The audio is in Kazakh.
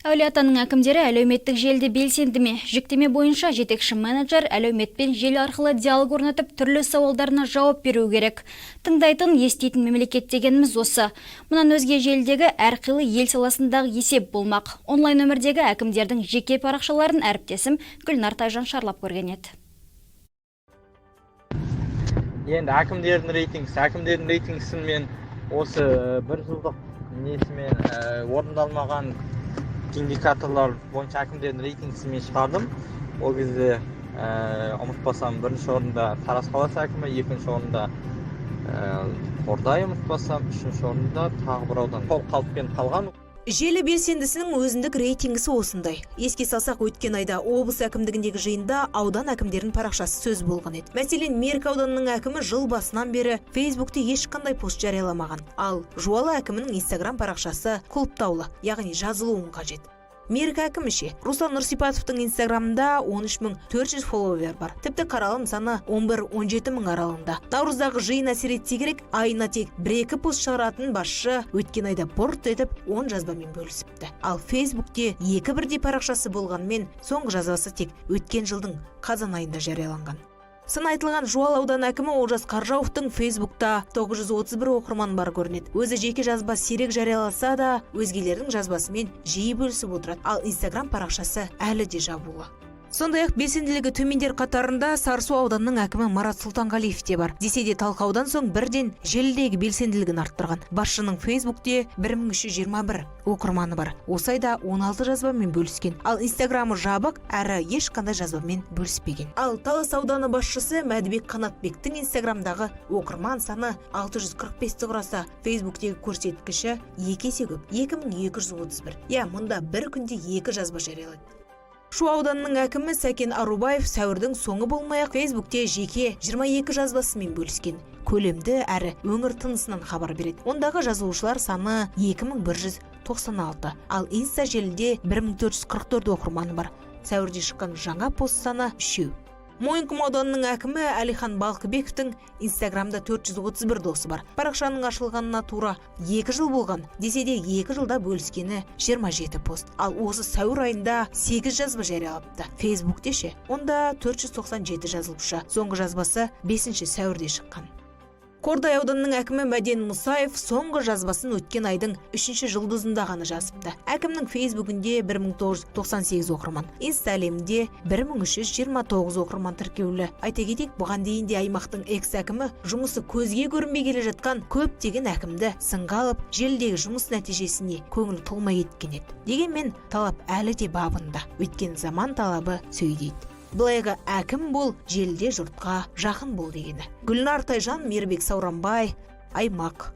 Әулиеатаның әкімдері әлеуметтік желіде белсенді ме? Жүктеме бойынша жетекші менеджер әлеуметпен желі арқылы диалог орнатып, түрлі сауалдарына жауап беруі керек. Тыңдайтын, еститін мемлекет дегеніміз осы. Мұнан өзге желідегі әрқилы ел саласындағы есеп болмақ. Онлайн өмірдегі әкімдердің жеке парақшаларын әріптесім Гүлнар Тайжан шарлап көрген еді. Енді әкімдердің рейтингісін мен осы бір жылдық несімен, орындалмаған индикаторлар бойынша әкімдердің рейтингісін мен шығардым. Ол кезде, ұмытпасам, бірінші орында Тараз қаласы әкімі, екінші орында Қордай, ұмытпасам, үшінші орында тағы бір аудан, сол қалыппен қалған. Желі белсендісінің өзіндік рейтингісі осындай. Еске салсақ, өткен айда облыс әкімдігіндегі жиында аудан әкімдерінің парақшасы сөз болған еді. Мәселен, Меркі ауданының әкімі жыл басынан бері Фейсбукте ешқандай пост жарияламаған. Ал Жуалы әкімінің Инстаграм парақшасы құлыптаулы, яғни жазылуың қажет. Меркі әкімі ше? Руслан Нұрсипатовтың Инстаграмында 13 400 фолловер бар. Тіпті қаралым саны 11-17 мың аралығында. Наурыздағы жиын әсер етсе керек, айына тек бір-екі пост шығаратын басшы өткен айда бұрт етіп 10 жазбамен бөлісіпті. Ал Фейсбукте екі бірдей парақшасы болғанымен, соңғы жазбасы тек өткен жылдың қазан айында жарияланған. Сын айтылған Жуалы ауданы әкімі Олжас Қаржауовтың Фейсбукта 931 оқырман бар көрінеді. Өзі жеке жазба сирек жарияласа да, өзгелердің жазбасымен жиі бөлісіп отырады. Ал Инстаграм парақшасы әлі де жабулы. Сондай-ақ белсенділігі төмендер қатарында Сарысу ауданының әкімі Марат Сұлтанғалиев те бар. Десе де, талқылаудан соң бірден желідегі белсенділігін арттырған. Басшының Фейсбукте 1321 оқырманы бар. Осы айда 16 жазбамен бөліскен. Ал Инстаграмы жабық, әрі ешқандай жазбамен бөліспеген. Ал Талас ауданы басшысы Мәдібек Қанатбектің Инстаграмдағы оқырман саны 645-ті құраса, Фейсбуктегі көрсеткіші екі есе көп – 2231. Иә, мұнда бір күнде екі жазба жариялайды. Шу ауданының әкімі Сәкен Арубаев сәуірдің соңы болмай-ақ Фейсбукте жеке 22 жазбасымен бөліскен. Көлемді әрі өңір тынысынан хабар береді. Ондағы жазылушылар саны 2196, ал Инста желіде 1444 оқырманы бар. Сәуірде шыққан жаңа пост саны үшеу. Мойынқұм ауданының әкімі Әлихан Балқыбековтің Инстаграмда 431 досы бар. Парақшаның ашылғанына тура 2 жыл болған. Десе де, 2 жылда бөліскені 27 пост. Ал осы сәуір айында 8 жазба жариялапты. Фейсбукте ше? Онда 497 жазылушы. Соңғы жазбасы 5 сәуірде шыққан. Қордай ауданының әкімі Мәден Мұсаев соңғы жазбасын өткен айдың үшінші жұлдызында ғана жазыпты. Әкімнің Фейсбугінде 1998 оқырман, Инста әлемінде 1329 оқырман тіркеулі. Айта кетейік, бұған дейін де аймақтың экс әкімі жұмысы көзге көрінбей келе жатқан көптеген әкімді сынға алып, желідегі жұмыс нәтижесіне көңіл толмай кеткен еді. Дегенмен талап әлі де бабында. Өйткені заман талабы сөйдейді. Былайғы әкім бол, желіде жұртқа жақын бол дегені. Гүлнар Тайжан, Мейірбек Сауранбай, «Аймақ».